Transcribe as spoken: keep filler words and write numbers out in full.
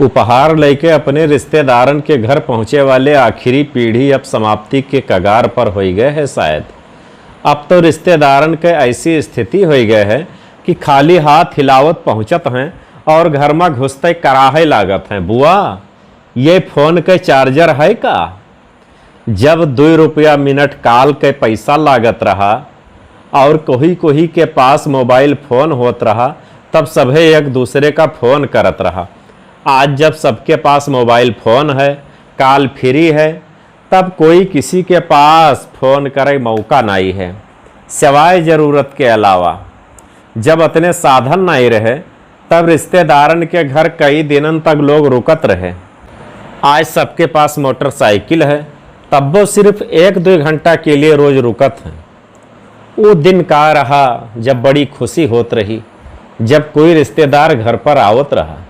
उपहार लेके अपने रिश्तेदारन के घर पहुँचे वाले आखिरी पीढ़ी अब समाप्ति के कगार पर होइ गए है शायद। अब तो रिश्तेदारन के ऐसी स्थिति होइ गए है कि खाली हाथ हिलावत पहुँचत हैं और घर मा घुसते कराहे लागत हैं, "बुआ, ये फोन के चार्जर है का?" जब दुई रुपया मिनट काल के पैसा लागत रहा और कोही कोही के पास मोबाइल फोन होत रहा, तब सभे एक दूसरे का फोन करत रहा। आज जब सबके पास मोबाइल फोन है, काल फ्री है, तब कोई किसी के पास फोन करे मौका नाई है, सिवाय जरूरत के अलावा। जब अतने साधन नाई रहे, तब रिश्तेदारन के घर कई दिनन तक लोग रुकत रहे। आज सबके पास मोटरसाइकिल है, तब्बो सिर्फ एक दो घंटा के लिए रोज रुकत हैं। वो दिन का रहा, जब बड़ी खुशी होत रही, जब कोई रिश्तेदार घर पर आवत रहा।